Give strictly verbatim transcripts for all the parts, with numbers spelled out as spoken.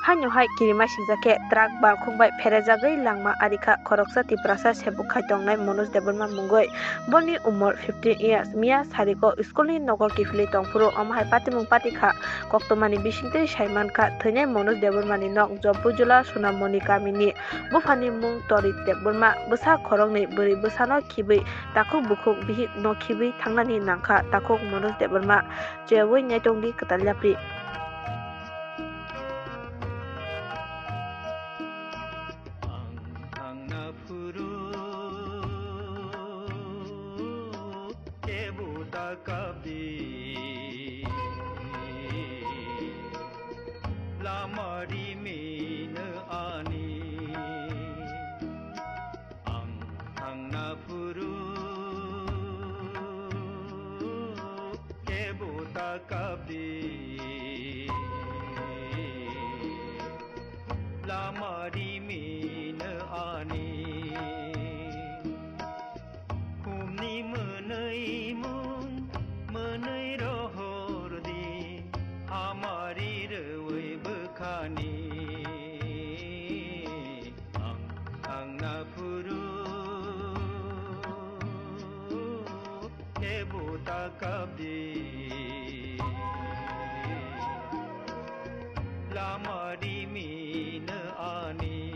Haino hai kirima sijak khe truck balkhuk bai pherejagwi langma ari kha khoroksa Tiprasa sebuk khai tongnai Manoj Debbarma mungwi. Boni umor fifteen years. Miya sariko school ni nogo kiphilwi tongphuru omo hai patimung pati kha. Koktwmani bisingtwi sai man kha thwinai Manoj Debbarma ni nok Jompui Jula Sonamoni kamini. Buphani mung Torit Debbarma. Bwsa khoroknwi bwrwi bwsano khibwi takhuk bukhuk bihik no khibwi thangnani nangkha takhuk Manoj Debbarma. Chwiyawui naitongdi kwtal yapri. Ang thangna phuru kebo da kapdi, lama rimino ani. Ang thangna phuru kebo ta kapdi, lama rimino ani. Khumni mwnwi mung mwnwi rohor di, hamari rwi bwkhani. Ang thangna phuru kebo ta kapdi, lama rimino ani.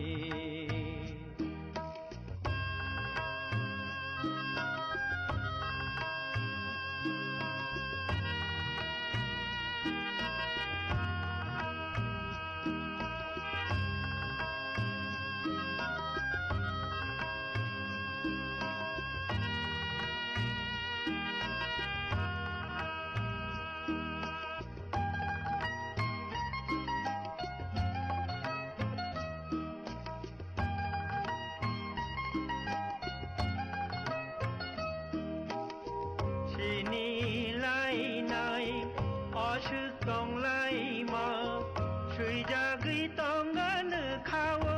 Sini lainai aswk tonglaima, swijagwi tongani khao.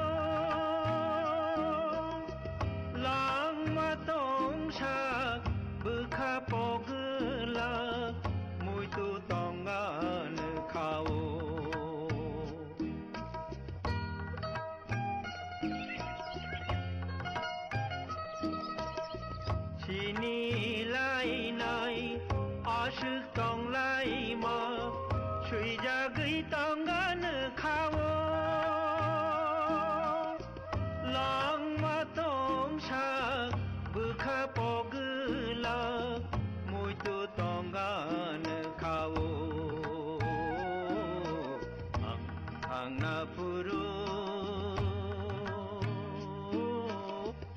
Langma tongsa bwkha pogwlak, muitu tongani khao. Sini lainai aswk tonglaima, swijagwi tongani khao. Langma tongsa bwkha pogwlak, muitu tongani khao. Ang thangna phuru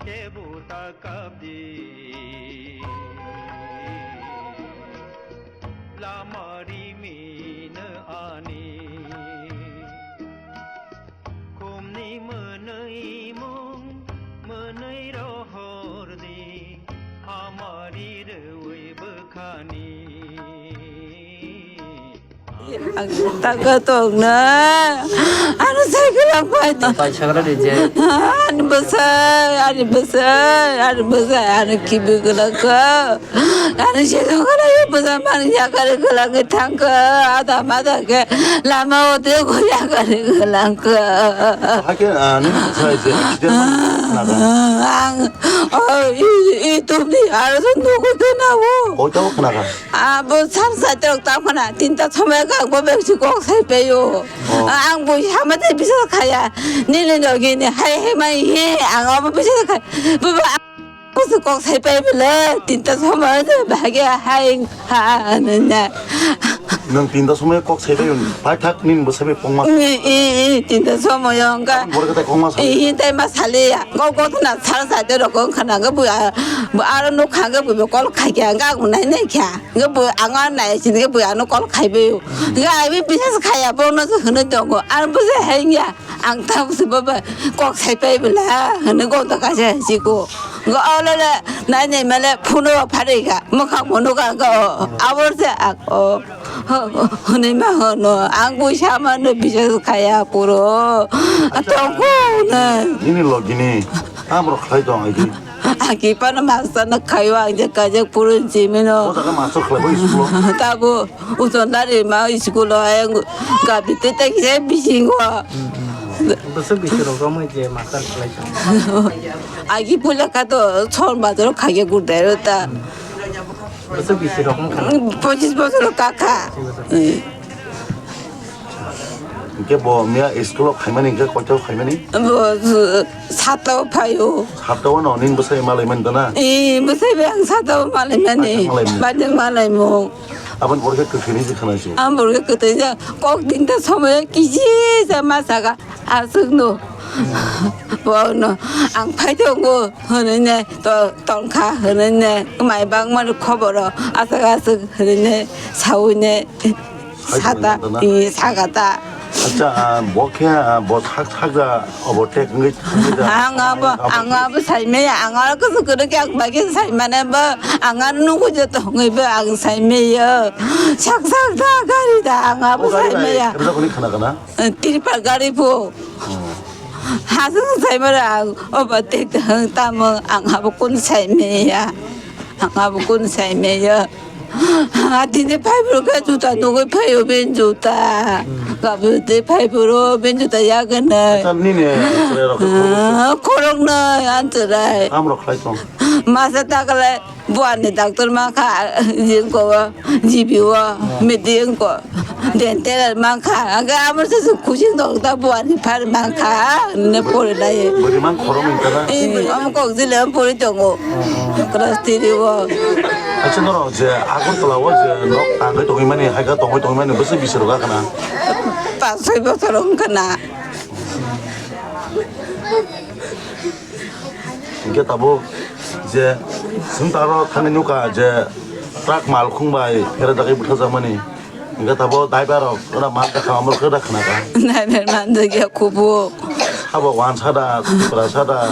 kebo ta kapdi, lama rimino ani. Khumni mwnwi mung mwnwi rohor di, hamari rwi bwkhani. Ang taka tongna. Ano cycle ang pai. Pai sagra di je. Ani bwsai, ani bwsai, ani bwsai, ani kibi gulaka. Ani se dogana ye bwsai mani yakari gulangwi thangka. Ada mada ke lama ote go yakari gulangka. Hake ani sai je accident mani khnaga. Ang o i i tumni aro nugu tena wo. Oi tao khnaga. Abo sar saitrok tamo khna tinta somoi kha bo besi kok sai peyo. Oh. Ang bo sama te bisa khaya. Nini dogi ni hai hai mai he ang abo bisa khaya. Bo bo ang bo kok sai pe bele tinta somoi de bagi hai ha na na. Nang tinta somoi kok sai pe yun. Pai thak nin bo sai pe pongma. I i i tinta somoi yong ka. Bor kata pongma sai. I i tai ma sali ya. Kok kok na sar saitrok khna ga bo aro nuk kha ga bo kol khai kya ga nai nai kya. Hwnkhe bo ang o nai sini hwnkhe bo ano call khai bai o. Hwnkhe ai bai bisas khaya bo no se hwnwi tongo. Ang bo se hai ya. Ang ta bo se baba kok sai pai bwla hwnwi kok to kaisa hai siko. Hwnkhe o le le nai nai male phone o pharwi kha. Mwkhang bo nukha hwnkhe o abor se ang o hwnwi ma hwno. Ang bo sama no bisas khaya puro. Tongkho na. Nini logini. Amro khlai tong ai di. Aki pano master no khayo ang je kajak purun chimino. O jaga master khlai bai school o. Tabo uton dari ma school o ayang gabi te te kisa bisingo. Bwswk bisi rok romwi je master khlai chang. Aki pula kato chon bazar khaye gurdero ta. Bwswk bisi rok wngkha? Pochis bosor kakha. Hinkhe bo miya school o khaimani hinkhe koito khaimani? Bo, uh, satta o phaio. Satta o no nini bwsai malaimani dana? Ee, bwsai bai ang satta o malaimani. Baithang malaimani. Baithang malaimung. Aboni pore khe kwthwini se khwnaisi. Ang borok kwthwi ja kok tinta somoyo kisi ja ma saka. Aswkno. Bono ang phai tongo hwnwi ne to-, tongkha hwnwi ne mai bangmani khoboro aswk aswk hwnwi ne saui ne sata, i, sakata. Acha, ah, bo khe, ah, bo thak thak ja obo tek wngwi thangwi ja. Ang abo, ang abo saimaya, ang aro kusu kudu khe ang bai khe saimane bo, ang aro nukhu je tongwi bo ang saimaya. Sak sak da gari da, ang abo saimaya. Khana khana. Tripal gari phu. Hasung sai mara ang oba tek tang tamo ang abo kun sai meya. Ang abo kun sai meya. Atini phai bro ka juta nugui phayo ben juta. Gabu te phai bro ben juta ya gana. Nini chwrai rok khorok na anchwrai. Am rok khlai tong. Masa takale. Buani doctor mankha, jingko, G B o, midi wngko, dental mankha, aga amor se kuching dong ta buani phar mankha, ne pori lai. Bwrwi mang khorok wngkha na? Ee, omo kok jile pori tongo, class three o. Acha norok je Agartala o je nok tangwi tongwi mani, haikha tongwi tongwi mani, bwswk bisi rok wngkha na? Pas soi bosor wngkha na. Hinkhe tabuk je chwng taro thangwi nukha je truck malkhung bai phera dagwi bwtharjakmani. Hinkhe tabuk driver rok ora man jakha, omo khe da khna kha. Driver man jakya kubuk. Sabo wansa da, tipra sa da,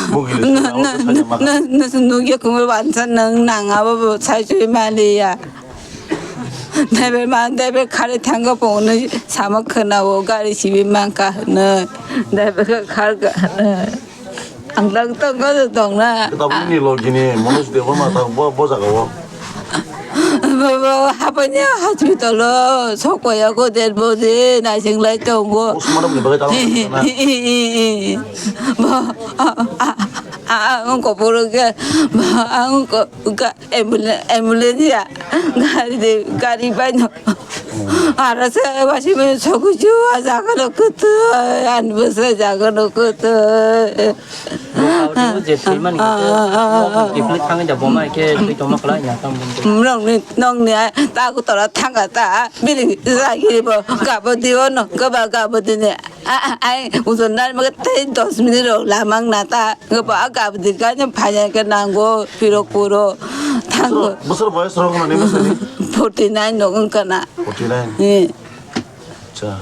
mugili sa da, omo khe saya makha. Nukya kubuk wansa nwng nang abo bo sai sui maliya. Driver man, driver khari thango pungno samo khna o gari sibi mankha hwnwi. Driver khe kharkha hwnwi. Ang lang tong ko tong na. Tabukni logini Manoj Debbarma ta bo, bo jaga o. Bo, bo, hapanya hospital o, sokpaya ko der boje, naising lai tongo. Postmortem ni bagwi ta na. Bo, a, a, a, ang ko puro ke, bo, ang ko ka, ambulance, ambulance ya, gari de, gari bai no. Ara se wasi me sokuju a jaga no kutu, an bese jaga no kutu. Bo je thwi mani khe, tifle thangwi da boma khe thwi tongma khlai nya tam bun. Nong ni, nong ni, ta ku tora thanga ta, bini jagi bo, gabo di o no, gaba gabo di ne. A, a, ai, ujon dan ma tei dos minute rok lamang na ta, gabo a gabo di ka ne phaya ke nango, piro kuro, thango. Bosor boyos rok nani bosor ni? Forty nine rok wngkha na. Forty nine. Eh. Acha.